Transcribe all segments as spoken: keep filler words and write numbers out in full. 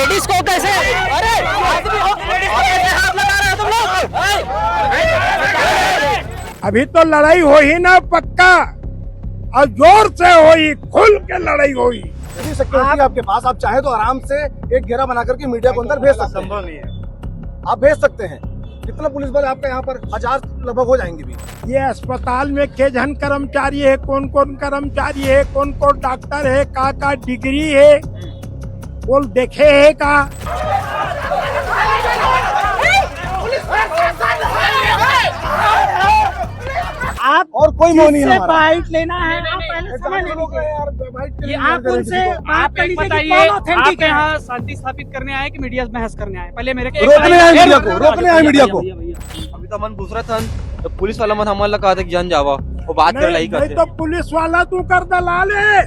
Ladies को कैसे, अरे, आदमी हो, लेडीज को कैसे हाथ लगा रहे हो तुम लोग? अभी तो लड़ाई होही ना पक्का, और जोर से होही, खुल के लड़ाई होही। इतनी सिक्योरिटी आपके पास, आप चाहे तो आराम से एक घेरा बना करके मीडिया को अंदर भेज सकते हैं। संभव नहीं है। आप भेज सकते हैं। कितना पुलिस बल आपका यहाँ पर? हजार लगभग हो जाएंगे भी। ये अस्पताल में के झन कर्मचारी है, कौन कौन कर्मचारी है, कौन कौन डॉक्टर है, का का डिग्री है, वो देखे है का? आप और कोई मोह नहीं है किससे हमारा। बाइट लेना है? आप पहले समझ लीजिए। यार, बाइट के लिए आप उनसे बात कर लीजिए कि बताइए, कौन ऑथेंटिक है। यहाँ शांति स्थापित करने आए कि मीडिया बहस करने आए? पहले मेरे को रोकने आए मीडिया को, रोकने आए मीडिया को। अभी तो हमन दूसरा थन, तो पुलिस वाला मन हमन ला कहत हे कि झन जावा, वो बात कर नहीं, लाई नहीं कहत हे। तो पुलिस वाला तू कर दलाल है।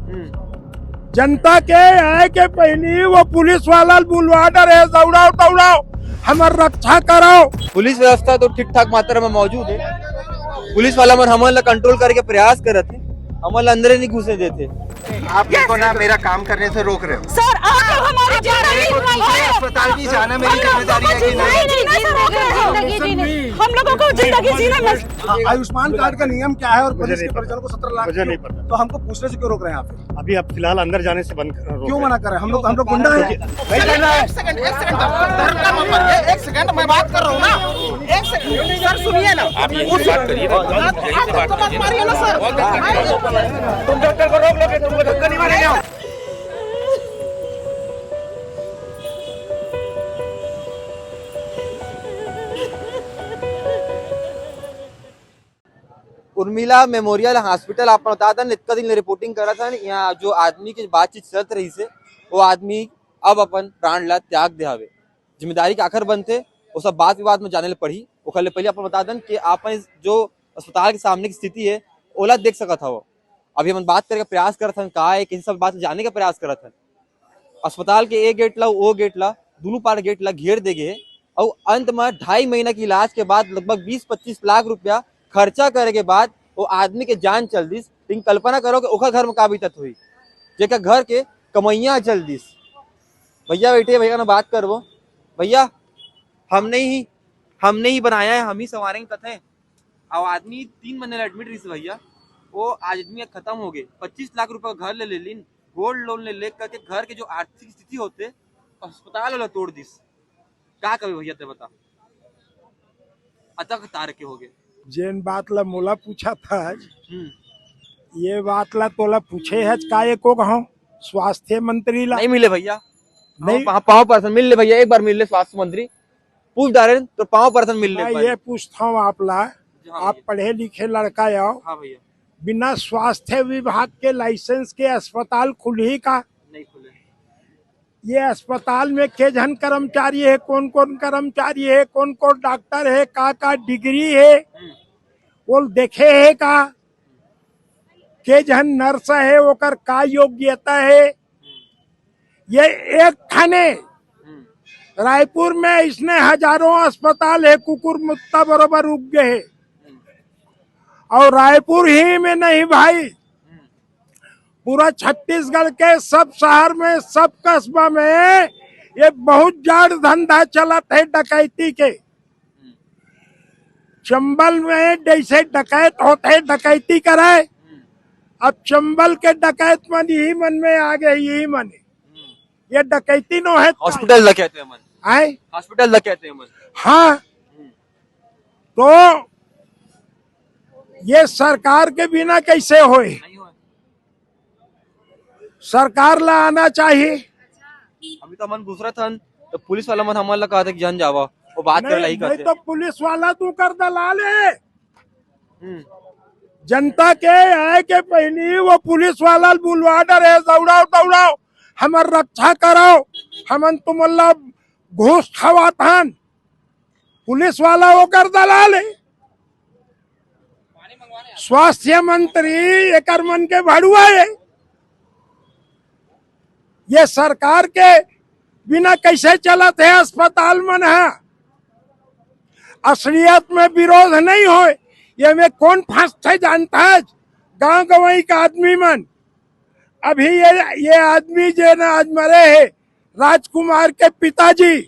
हम्म। जनता के आए के पहली वो पुलिस वाला बुलवा डरे, दौड़ाओ, दौड़ाओ, हमर रक्षा कराओ। पुलिस व्यवस्था तो ठीक ठाक मात्रा में मौजूद है। पुलिस वाला मन हमन ला कंट्रोल करे के प्रयास करत हे, हमन ला अंदरे नहीं घुसे देते। आप मेरे को ना मेरा काम करने से रोक रहे हो। सर, आप लोग हमारी जिंदगी अस्पताल भी जाना मेरी जिम्मेदारी है कि नहीं? नहीं, नहीं, नहीं, सर, रोक रहे हो। जिंदगी जीने, हम लोगों को जिंदगी जीने में आ-, आयुष्मान कार्ड का नियम क्या है और पुलिस के परिजन को सत्रह लाख मुझे क्यों? नहीं पता। तो हमको पूछने से क्यों रोक रहे हैं आप फिर? अभी आप फिलहाल अंदर जाने से बंद कर, रोक क्यों रहे हैं। मना कर रहे हैं? हम लोग, हम लोग गुंडा हैं। एक सेकंड, एक सेकंड, धरना मत मारिए, एक सेकंड, मैं बात कर रहा हूँ ना, एक सेकंड, सर, सुनिए ना। आप ये बात करिए ना। आप, आप तो मत मारिए ना, सर। तुम डॉक्टर को रोक लोगे, तुमको धक्का नहीं मारेंगे हम। उर्मिला मेमोरियल हॉस्पिटल, आप बता दें, इतना दिन ले रिपोर्टिंग करत हन, यहाँ जो आदमी के बातचीत चलत रही से, वो आदमी अब अपन प्राण ला त्याग दे हवे। जिम्मेदारी के आखिर बनथे, वो सब बात विवाद में जाने ले पड़ही। ओकर ले पहले अपन बता दें कि आप इस जो अस्पताल के सामने की स्थिति है, ओला देख सकत हव। अभी हमन बात करे के प्रयास करत हन, का है, किसी सब बात जाने का प्रयास करत हन। अस्पताल के ए गेट ला, ओ गेट ला, दोनों पार गेट ला घेर दे गे हे। अउ अंत में ढाई महीना के इलाज के बाद लगभग बीस पच्चीस लाख रुपया खर्चा करे के बाद वो आदमी के जान चल दिस। लेकिन कल्पना करो कि ओखर घर में का बीतत हुई, जेकर घर के कमैया चल दिस। भैया बैठे, भैया ना बात करबो। भैया, हमने ही, हमने ही बनाया है, हम ही संवारेंगे कथे। अउ आदमी तीन महीने एडमिट रहिस भैया, वो आदमी खत्म हो गए। पच्चीस लाख रुपया घर ले ले लिन, गोल्ड लोन ले ले करके घर के जो आर्थिक स्थिति होते, अस्पताल वाला तोड़ दिस। का कहे भैया, ते बता, अतक तार के हो गए। जेन बात ला मोला पूछा था आज, हम्म। ये बात ला तोला पूछे हच का एको घाव स्वास्थ्य मंत्री ला? नहीं मिले भैया। नहीं। पाँव, पाँव परसन मिल ले भैया, एक बार मिल ले स्वास्थ्य मंत्री, पूछ डारे तो पाँव परसन मिल ले मैं भैया। ये पूछता हूँ आप ला, हाँ आप भैया। पढ़े लिखे लड़का आओ, हाँ भैया। बिना स्वास्थ्य विभाग के लाइसेंस के अस्पताल खुलही का? नहीं खुले। ये अस्पताल में के झन कर्मचारी है, कौन कौन कर्मचारी है, कौन कौन डॉक्टर है, का का डिग्री है, हम्म। वो देखे है का? के झन नर्स है, ओकर का योग्यता है? हम्म। ये एक ठने हम्म। रायपुर में इसने हजारों अस्पताल है, कुकुर मुत्ता बरोबर उग गए है। हम्म। और रायपुर ही में नहीं भाई, हम्म। पूरा छत्तीसगढ़ के सब शहर में, सब कस्बा में ये बहुत जाड़ धंधा चलत है डकैती के। चंबल में जैसे डकैत होते, डकैती करे, अब चंबल के डकैत मन यही मन में आ गए, यही मन। ये डकैती नो है। हॉस्पिटल डकैत है मन। आए? हॉस्पिटल डकैत है मन। हाँ। तो ये सरकार के बिना कैसे होए? नहीं होए। सरकार ला आना चाहिए। अभी तो हमन घुसरत हन, तो पुलिस वाला मन हमन ला कहत हे कि झन जावा, वो बात कर नहीं, लाई नहीं कहत हे। तो पुलिस वाला तू कर दलाल है। हम्म। जनता के आए के पहली वो पुलिस वाला बुलवा डरे, दौड़ाओ, दौड़ाओ, हमर रक्षा कराओ, हमन तुमन ला घूस खवात हन। पुलिस वाला ओकर दलाल है, स्वास्थ्य मंत्री एकर मन के भड़ुआ है। ये सरकार के बिना कैसे चलत है अस्पताल मन ह? असलियत में विरोध नहीं होय, ये में कौन फंसथे जानता है? गांव गंवई का आदमी मन। अभी ये, ये आदमी जे ना आज मरे है, राजकुमार के पिताजी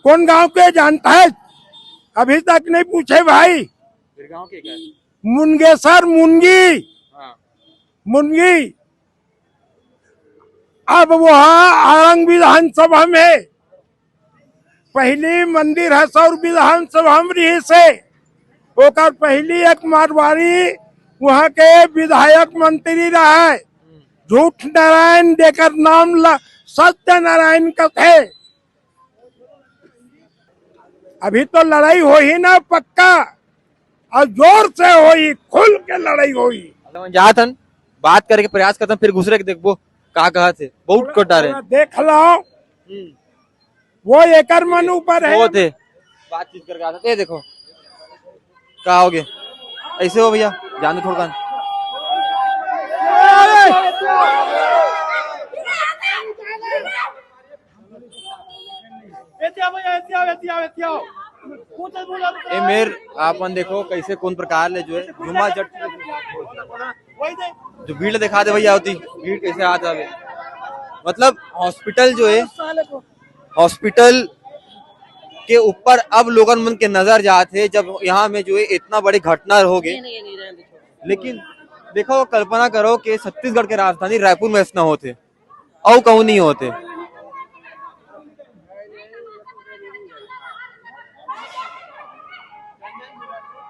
कौन गांव के जानता है? अभी तक नहीं पूछे भाई। फिर गांव के क्या? मुनगेसर मुनगी। हाँ। मुनगी। अब वह आरंग विधानसभा में, पहली मंदिर है सौर विधानसभा में रहिसे, ओकर पहली एक मारवाड़ी वहां के विधायक मंत्री रहा है। झूठ नारायण, जेकर नाम ल-, सत्य नारायण कथे। अभी तो लड़ाई होही ना पक्का, और जोर से होही, खुल के लड़ाई होही। हम जात हन, बात करे के प्रयास करत हन, फिर घुसरे के देखबो का कहत हे। बहुत कट डारे। थोड़ा देख लो, वो एकर मन ऊपर है। बहुत है। बातचीत करके आ सकते हैं, देखो। का हो गया? ऐसे हो भैया, जान दो थोड़ा। ए मेर, आपन देखो कैसे कौन प्रकार ले जो है जुम्मा जट जो भीड़ दिखा दे भैया होती, भीड़ कैसे आ जावे। मतलब हॉस्पिटल जो है, हॉस्पिटल के ऊपर अब लोगन मन के नजर जात है, जब यहाँ में जो है इतना बड़ी घटना हो गई। लेकिन देखो, कल्पना करो कि छत्तीसगढ़ के राजधानी रायपुर में ऐसा होते, अउ कहूँ नहीं होते।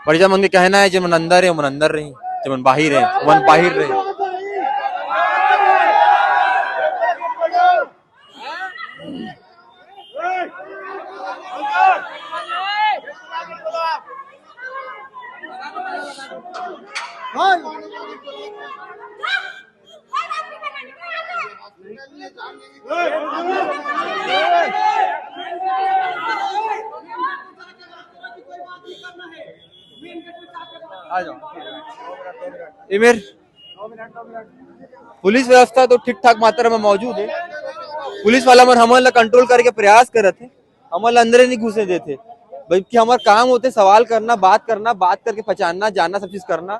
परिजन मन के कहना है, जेमन अंदर है, ओमन अंदर रही, जेमन बाहिर है, ओमन बाहिर रही। आ जाओ। ए मेर, पुलिस व्यवस्था तो ठीक ठाक मात्रा में मौजूद है। पुलिस वाला मन हमन ला कंट्रोल करे के प्रयास करत हे, हमन ला अंदरे नहीं घुसे देथे, बल्कि हमर काम होथे सवाल करना, बात करना, बात करके पहचानना, जानना, सब चीज करना।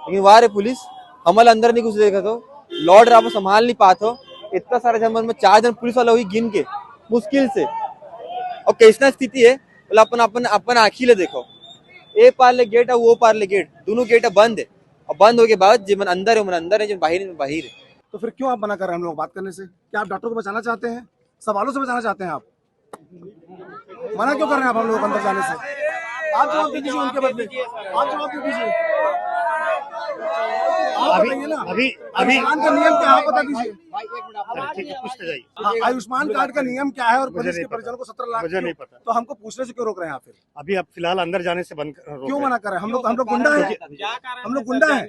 लेकिन वाह रे पुलिस, हमन ला अंदर नहीं घुसे देथे, तो लॉर्ड आप संभाल नहीं पात हो। इतना सारा जन मन में चार जन पुलिस वाला हुई गिन के, मुश्किल से। और कैसना स्थिति है, बोला अपन, अपन, अपन आँखी ले देखो, ए पार ले गेट है, वो पार ले गेट, दोनों गेट है बंद है। और बंद होके बाद जेमन अंदर है, ओमन अंदर है, जेमन बाहिर है, ओमन बाहिर है। तो फिर क्यों आप मना कर रहे हैं हम लोग बात करने से? क्या आप डॉक्टर को बचाना चाहते हैं? सवालों से बचाना चाहते हैं आप? मना क्यों कर रहे हैं आप हम लोगों को अंदर जाने से? आप जवाब दे दीजिए उनके बदले, आप जवाब दे दीजिए। आप अभी, बताइए ना, अभी, अभी आयुष्मान का नियम क्या है, आप बता दीजिए। अरे ठीक है, पूछते जाइए। हाँ, आयुष्मान कार्ड का नियम क्या है और मुझे पुलिस नहीं के पता। परिजनों को सत्रह लाख मुझे क्यों? नहीं पता। तो हमको पूछने से क्यों रोक रहे हैं आप फिर? अभी आप फिलहाल अंदर जाने से बंद, रोक क्यों रहे हैं। मना कर रहे हैं? हम लोग, हम लोग गुंडा हैं, क्योंकि हम लोग गुंडा हैं,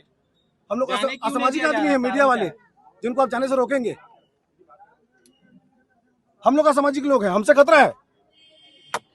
हम लोग अस-, जाने क्यों नहीं असामाजिक दिया जा आदमी रहा हैं, है मीडिया वाले, जिनको आप जाने से रोकेंगे? हम लोग असामाजिक लोग हैं, हमसे खतरा है।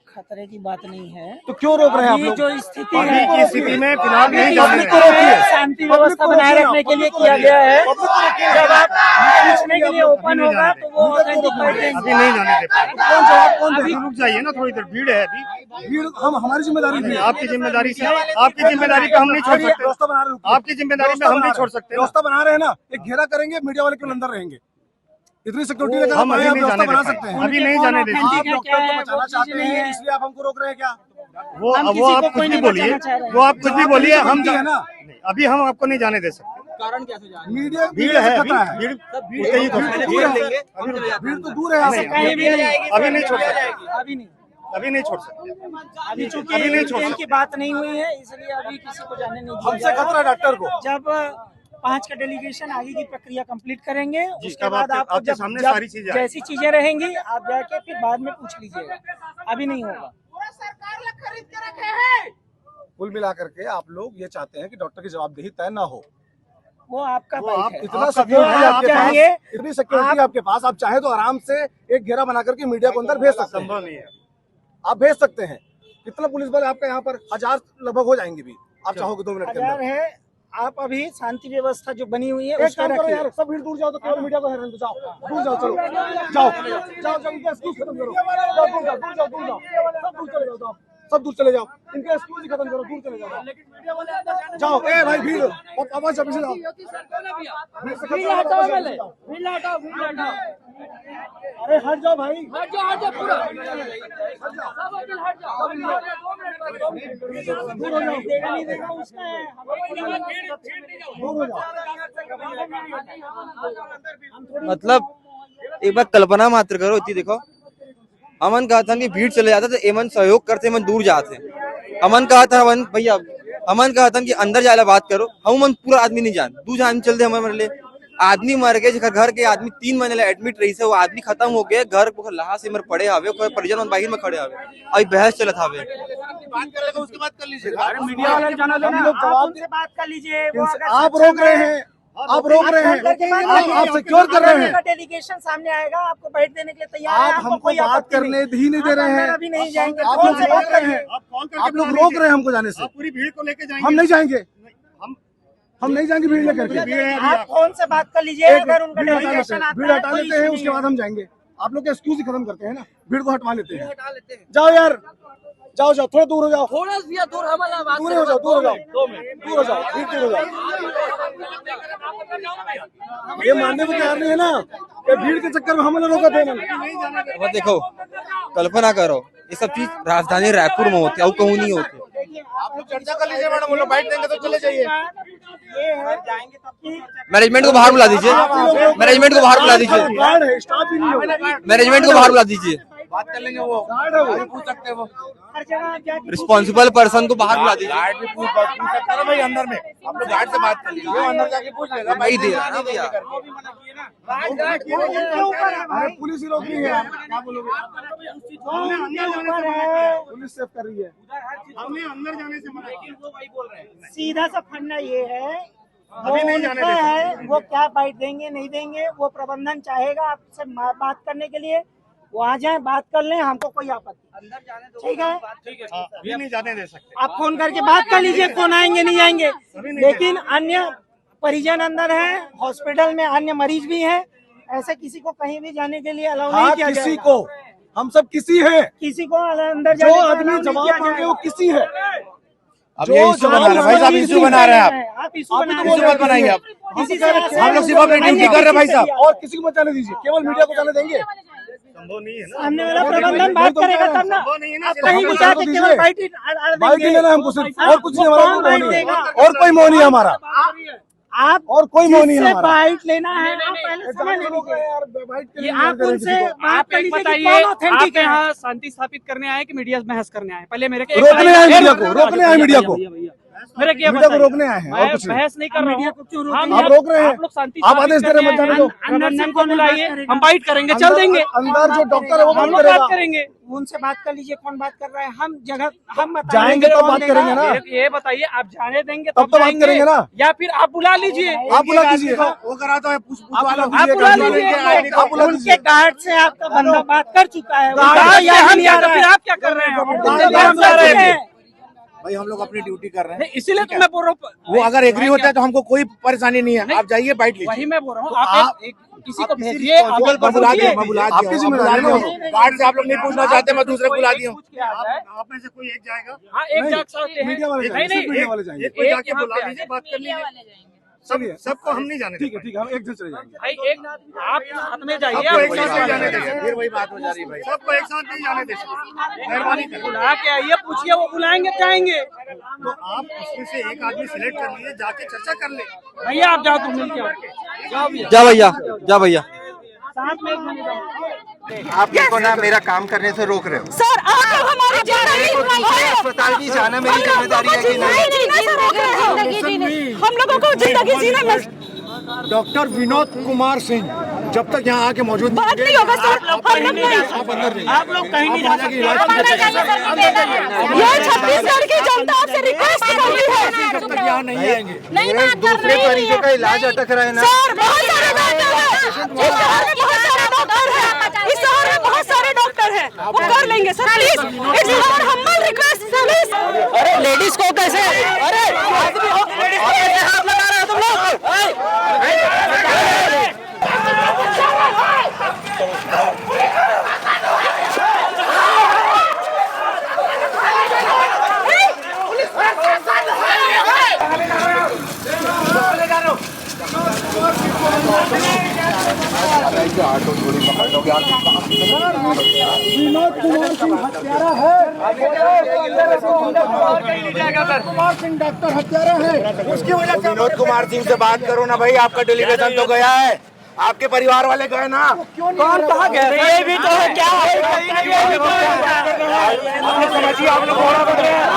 खतरे की बात नहीं है। तो क्यों रोक रहे हैं आप अभी लोग? जो स्थिति अभी है, की स्थिति में फिलहाल अभी नहीं की जाने स्थिति देंगे। में शांति पब्लिक व्यवस्था को बनाए रोकिए ना, रखने के लिए पब्लिक को किया रोकिए। गया है। पब्लिक को रोकिए। जब आप पूछने के लिए ओपन नहीं होगा, जाने तो वो देंगे। ऑथेंटिक कर देंगे। अभी नहीं जाने दे पाएंगे। कौन जवाब, कौन अभी देगा? रुक जाइए ना थोड़ी देर, भीड़ है अभी। भीड़ हम, हमारी जिम्मेदारी नहीं, भी है। आपकी जिम्मेदारी से, आपकी जिम्मेदारी पे हम नहीं छोड़ सकते। व्यवस्था बना रहे, रुकिए। आपकी जिम्मेदारी पे हम नहीं छोड़ सकते ना। व्यवस्था बना रहे हैं ना, एक घेरा करेंगे, मीडिया वाले केवल अंदर रहेंगे। इतनी सिक्योरिटी लेकर हम आप आए, अभी आप नहीं व्यवस्था जाने बना दे सकते पाएंगे। हैं। अभी नहीं जाने दे आप सकते। डॉक्टर को बचाना चाहते हैं, इसलिए आप हमको रोक रहे हैं क्या? वो, हम वो किसी आप को कुछ कोई भी नहीं बोलिए, बचाना चाह रहे हैं। वो आप कुछ भी बोलिए, हम है ना? नहीं, अभी हम आपको नहीं जाने दे सकते। कारण क्या से जाने? मीडिया, भीड़ मीडिया से है, खतरा है। भीड़, भीड़ उतनी ही तो भीड़ है। दूर है। भीड़ तो दूर है आपसे। नहीं, कहीं भी नहीं। अभी नहीं छोड़ सकते। अभी नहीं। अभी नहीं छोड़ सकते। अभी चूंकि अभी नहीं छोड़ इनकी सकते। बात नहीं हुई है, इसलिए अभी किसी को जाने नहीं दिया हमसे जाएगा। खतरा है डॉक्टर को। जब पाँच का डेलीगेशन आगे की प्रक्रिया कंप्लीट करेंगे, जी, उसके तब बाद आपके, आपको आपके जब, सामने जब सारी चीजें आएंगी। जैसी चीजें रहेंगी, आप जाके फिर बाद में पूछ लीजिएगा, अभी नहीं होगा। पूरा सरकार ला खरीद के रखे हैं। कुल मिला करके आप लोग ये चाहते हैं कि डॉक्टर की जवाबदेही तय ना हो। वो आपका वो बाइक आप, है। इतना आपका सिक्योरिटी व्यू है, आपके आप पास, चाहिए, इतनी सिक्योरिटी आप आपके पास, आप चाहे तो आराम से एक घेरा बना करके मीडिया को अंदर भेज सकते हैं। संभव नहीं है। आप भेज सकते हैं। कितना पुलिस बल आपका यहाँ पर? हजार लगभग हो जाएंगे भी, आप चाहोगे दो मिनट के अंदर। हजार है, आप अभी शांति व्यवस्था जो बनी हुई है, एक उसका काम करो रखिए। यार, सब भीड़ दूर जाओ, तो केवल मीडिया को है रहने दो, जाओ, दूर जाओ, चलो, जाओ, जाओ, जाओ, इनका एक्सक्यूज खत्म करो, जाओ, दूर जाओ, दूर जाओ, दूर जाओ, दूर जाओ, सब दूर चले जाओ, जाओ, सब दूर चले जाओ, इनका एक्सक्यूज ही खत्म करो, दूर चले जाओ, जाओ, ए भाई, भीड़, अब आवाज जब से जाओ, भीड़ से खत्म करो, आवाज जब से जाओ। अरे हट जाओ भाई, हट जाओ, हट जाओ पूरा। सब वकील हट जाओ, हट जाओ, हट जाओ, दो मिनट, दो मिनट। दूर हो जाओ। दूर हो जाओ। मतलब एक बार कल्पना मात्र करो, इतनी देखो, हमन कहत हन कि भीड़ चले जाथे त एमन सहयोग करथे, एमन दूर जाथे। हमन कहत हन भैया, हमन कहत हन कि अंदर जाए ला बात करो, हमन पूरा आदमी नहीं जान, दू झन आदमी चलते हमन ले। आदमी मर गए, जेकर घर के आदमी तीन महीने ले एडमिट रहिस हे, वो आदमी खत्म हो गए, घर को लहास एमर पड़े हवे, कोई परिजन मन बाहिर में खड़े हवे, अभी बहस चलत हवे। बात कर लेते, उसके बाद कर लीजिए। अरे मीडिया वाले जाना दो ना। हम लोग जवाब आप उनसे बात कर लीजिए, वो अगर आप रोक रहे हैं, आप रोक रहे हैं, आप, आप सिक्योर कर रहे हैं। डेलीगेशन सामने आएगा, आपको बैठ देने के लिए तैयार है, आप हमको बात करने ही नहीं दे रहे हैं। अभी नहीं जाएंगे। आप हमसे रोक रहे हैं, आप लोग रोक रहे हैं हमको जाने से। पूरी भीड़ को लेके जाएंगे। हम नहीं जाएंगे, हम हम नहीं जाएंगे भीड़ लेकर के। आप फोन से बात कर लीजिए, अगर उनका डेलीगेशन आता है, भीड़ हटा लेते हैं, उसके बाद हम जाएंगे। आप लोग का एक्सक्यूज ही खत्म करते हैं ना, भीड़ को हटवा लेते हैं। जाओ यार, जाओ जाओ, थोड़ा दूर हो जाओ। थोड़ा सा दूर हमारा बात दूर हो जाओ, दूर हो जाओ, दो मिनट। दूर हो जाओ, भीड़ दूर हो जाओ। ये मानने को तैयार नहीं है ना, ये भीड़ के चक्कर में हमने रोका थे। अब देखो, कल्पना करो, ये सब चीज राजधानी रायपुर में होती है, और कहूँ नहीं होती। आप लोग चर्चा कर लीजिए मैडम, वो लोग बैठ देंगे तो चले जाइए। मैनेजमेंट को बाहर बुला दीजिए, मैनेजमेंट को बाहर बुला दीजिए। गार्ड है, स्टाफ भी नहीं है। मैनेजमेंट को बाहर बुला दीजिए। बात कर लेंगे, वो गार्ड है, वो पूछ सकते हैं वो। रिस्पॉन्सिबल पर्सन को बाहर बुला दीजिए। गार्ड भी पूछ, पूछ सकता है ना भाई अंदर में। आप लोग गार्ड से बात कर लीजिए, वो अंदर जाके पूछ लेगा। भाई दे रहा है ना भैया। अरे पुलिस ही रोक रही है यार, क्या बोलोगे? हमने अंदर जाने से मना किया है। पुलिस सेफ कर रही है। हमने अंदर जाने से मना किया। सीधा सा फंडा ये है, अभी नहीं जाने दे सकते। वो क्या बाइट देंगे, नहीं देंगे, वो प्रबंधन चाहेगा आपसे मा-, बात करने के लिए, वो आ जाए, बात कर लें, हमको कोई आपत्ति नहीं। ठीक है, हाँ, अभी नहीं जाने दे सकते। आप फोन करके बात कर लीजिए, कौन आएंगे, नहीं आएंगे। लेकिन अन्य परिजन अंदर है, हॉस्पिटल में अन्य मरीज भी हैं, ऐसे किसी को कहीं भी जाने के लिए अलाउ नहीं किया जाएगा। किसी को, हम सब किसी हैं। किसी को अंदर जाने का अलाउ नहीं किया जाएगा। जो आदमी जवाब मांगे वो किसी है। अब ये इशू बना रहे हैं भाई साहब, इशू बना रहे हैं आप। आप इशू बना रहे हैं। इशू मत बनाइए आप। किसी से हम लोग सिर्फ अपनी ड्यूटी कर रहे हैं भाई साहब। और किसी को मत जाने दीजिए, केवल मीडिया को जाने देंगे। संभव नहीं है ना। सामने वाला प्रबंधन बात करेगा तब ना। संभव नहीं है ना। आप कहीं भी जाके केवल बाइट ही अड़, अड़ देंगे। बाइट ही लेना है हमको सिर्फ, और कुछ नहीं हमारा, और कोई मोह नहीं है हमारा। आप और कोई मोह नहीं है हमारा। बाइट लेना है, आप पहले समझ लीजिए। ये आप उनसे बात कर लीजिए कि कौन ऑथेंटिक है। आप यहाँ शांति स्थापित करने आए कि मीडिया बहस करने आए? पहले मेरे को रोकने आए मीडिया को, रोकने आए मीडिया को। मेरे को मीडिया को रोकने आए हैं, और कुछ नहीं। बहस नहीं कर रहा हूँ। हम आप रोक रहे हैं, आप लोग शांति, आप आदेश दे रहे हैं, मत जाने दो। प्रबंधन को बुलाइए, हम बाइट करेंगे, चल देंगे। अंदर जो डॉक्टर है वो बात करेगा। उनसे बात कर लीजिए, कौन बात कर रहा है, हम जगह हम बताएंगे जाएंगे तो बात करेंगे ना। ये बताइए, आप जाने देंगे तब तो बात करेंगे ना, या फिर आप बुला लीजिए। आप बुला दीजिए। वो करा तो आप बुला लीजिए। आप बुला दीजिए। उनके गार्ड से आपका बंदा बात कर चुका है, गार्ड से हम क्या, फिर आप क्या कर रहे हैं? हम जा रहे हैं। भाई हम लोग अपनी ड्यूटी कर रहे हैं, इसीलिए तो मैं बोल रहा हूँ। वो अगर एग्री होता है तो हमको कोई परेशानी नहीं है। आप जाइए, बाइट लीजिए। वही मैं बोल रहा हूँ, आप किसी को भेजिए, आप बुला दीजिए। मैं बुला दिया हूँ। गार्ड से आप लोग नहीं पूछना चाहते, मैं दूसरे को बुला दिया हूँ। आप में से कोई एक जाएगा। हाँ, एक जा सकते हैं। मीडिया वाले जाएंगे, सिर्फ मीडिया वाले जाएंगे। एक कोई जाके बुला लीजिए, बात कर लीजिए। सब, सबको हम नहीं जाने देंगे। ठीक है, ठीक है, हम एक जन चले जाएंगे। भाई, एक आप साथ में जाइए, आपको एक साथ नहीं जाने देंगे। फिर वही बात हो जा रही है भाई। सबको एक साथ नहीं जाने देंगे। मेहरबानी करें। बुला के आइए, पूछिए, वो बुलाएंगे, जाएंगे। तो आप उसमें से एक आदमी सिलेक्ट कर लीजिए, जाके चर्चा कर ले। भैया, आप जाओ, तुम मिल के आओ। जाओ भैया। जा भैया, जा भैया। साथ में एक जने जाओ। आप मेरे को ना मेरा काम करने से रोक रहे हो। सर, आप लोग हमारी जिंदगी अस्पताल की जाना मेरी जिम्मेदारी है कि नहीं? नहीं, नहीं, नहीं, सर, रोक रहे हो। हम लोगों को जिंदगी जीने में डॉक्टर विनोद कुमार सिंह जब तक यहाँ आके मौजूद बात नहीं होगा सर, हम लोग नहीं। आप अंदर नहीं। आप लोग कहीं नहीं जा सकते। ये छत्तीसगढ़ की जनता आपसे रिक्वेस्ट कर रही है। जब तक यहाँ नहीं आएंगे। नहीं, दूसरे मरीजों का इलाज अटक रहा है ना। सर, बहुत सारे डॉक्टर हैं। इस शहर में बहुत सारे डॉक्टर हैं। इस शहर में बहुत सारे डॉक्टर हैं। वो कर लेंगे sir, please. It's our humble request, please. अरे लेडीज को कैसे, अरे आदमी हो, लेडीज को कैसे हाथ लगा रहे हो तुम लोग? विनोद कुमार सिंह हत्यारा है। विनोद कुमार सिंह डॉक्टर हत्यारा है। उसकी वजह से विनोद कुमार सिंह से बात करो ना भाई, आपका डेलीगेशन तो गया है, आपके परिवार वाले गए ना। क्यों नहीं कौन कहाँ गया? ये भी तो है क्या? आप लोग समझिए, आप लोग घोड़ा बन गए हैं।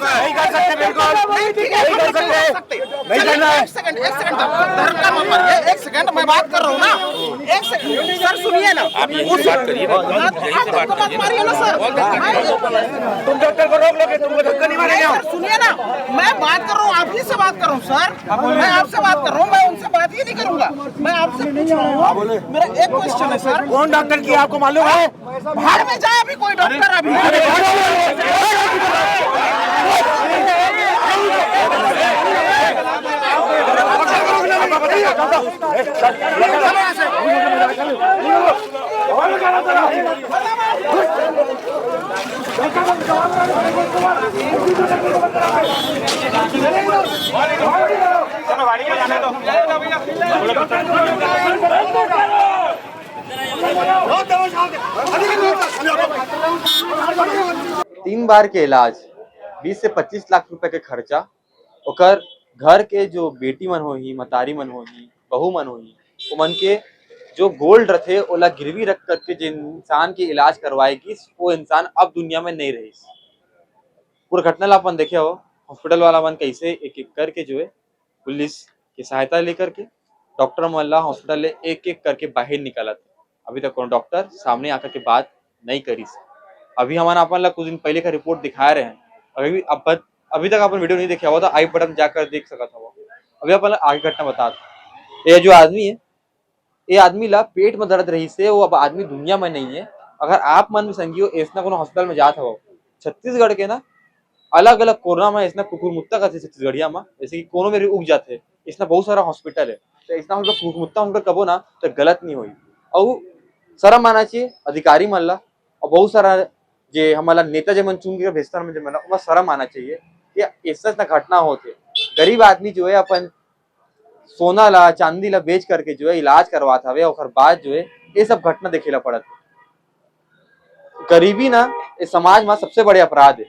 नहीं कर सकते, बिल्कुल नहीं कर सकते। नहीं करना है। एक सेकंड, एक सेकंड, धक्का मत मारिए, एक सेकंड, मैं बात कर रहा हूँ ना, एक सेकंड सर, सुनिए ना। आप यहीं से बात करिए ना, यहीं से बात करिए ना। मारिए ना सर। तुम डॉक्टर को रोक लोगे, तुमको धक्का नहीं मारेंगे हम। सर, सुनिए ना, मैं बात कर रहा हूँ, आप ही से बात कर रहा हूँ सर, मैं आपसे बात कर रहा हूँ, मैं उनसे बात ही नहीं करूंगा। मैं आपसे पूछ रहा हूँ, मेरा एक क्वेश्चन है सर। कौन डॉक्टर की आपको मालूम है? भाड़ में जाए अभी कोई डॉक्टर अभी। तीन बार के इलाज, बीस से पच्चीस लाख रुपए के खर्चा, ओकर घर के जो बेटी मन होही, मतारी मन होही, बहू मन होही, ओमन के जो गोल्ड रथे, ओला गिरवी रख करके जे इंसान के इलाज करवाए गिस, वो इंसान अब दुनिया में नहीं रहिस। पूरा घटना ला अपन देखे हो, हॉस्पिटल वाला मन कैसे एक एक करके जो है पुलिस की सहायता लेकर के डॉक्टर मन ला हॉस्पिटल ले एक एक करके बाहर निकालत। अभी तक कोनो डॉक्टर सामने आकर के बात नहीं करिस। अभी हमन अपन ला कुछ दिन पहले का रिपोर्ट दिखाए रहे हैं। अभी अब अभी तक अपन वीडियो नहीं देखे हो तो आई बटन जाकर देख सकत हो। अभी अपन ला आगे घटना बतात। ये जो आदमी है, ये आदमी ला पेट में दर्द रहिस हे, वो अब आदमी दुनिया में नहीं है। अगर आप मन भी संगी हो, ऐसना कोनो हॉस्पिटल में जात हो, छत्तीसगढ़ के ना अलग-अलग कोना में ऐसना कुकुरमुत्ता कथे छत्तीसगढ़िया में, जैसे कि कोनो मेर उग जाथे, ऐसना बहुत सारा हॉस्पिटल है। तो ऐसना हम लोग कुकुरमुत्ता हम लोग कबो ना तो गलत नहीं होई। अउ शर्म आना चाहिए अधिकारी मन ला, और बहुत सारा जे हमन ला नेता जे मन चुन के भेजथन, हमन जे मन ला, ओमा शर्म आना चाहिए कि ऐसा ऐसा घटना होथे। गरीब आदमी जो है अपन सोना ला, चांदी ला बेच करके जो है इलाज करवात हवे, ओकर बाद जो है ये सब घटना देखे ला पड़त है। गरीबी ना इस समाज में सबसे बड़े अपराध है।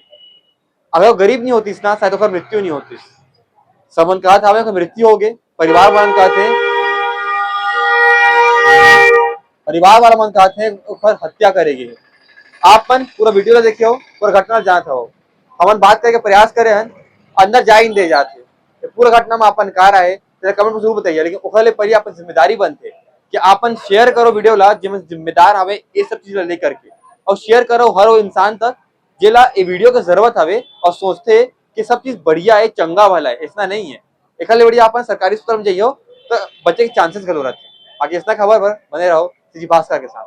अगर वो गरीब नहीं होतीस ना, शायद ओकर मृत्यु नहीं होतीस। समन कहत हवे ओकर मृत्यु हो गए, परिवार वालन कहत हे, परिवार वाला मन कहत हे ओकर हत्या करे गे। आप मन पूरा वीडियो ला देखे हो, पूरा घटना ला जानत हो। हमन बात करे के प्रयास करे हन, अंदर जा ही नहीं दे जात हे। ये पूरा घटना में अपन का राय हे, तेला कमेंट में जरूर बताइए। लेकिन ओकर ले पहले अपन जिम्मेदारी बनथे कि अपन शेयर करो वीडियो ला, जेमन जिम्मेदार हवे ये सब चीज ला लेकर के, और शेयर करो हर वो इंसान तक जेला ये वीडियो के जरूरत हवे और सोचथे कि सब चीज बढ़िया है, चंगा भला है। ऐसा नहीं है। एकर ले बढ़िया अपन सरकारी अस्पताल में जाइयो तो बचे के चांसेस घलो रहते। बाकी ऐसा खबर पर बने रहो सीजी भास्कर के साथ।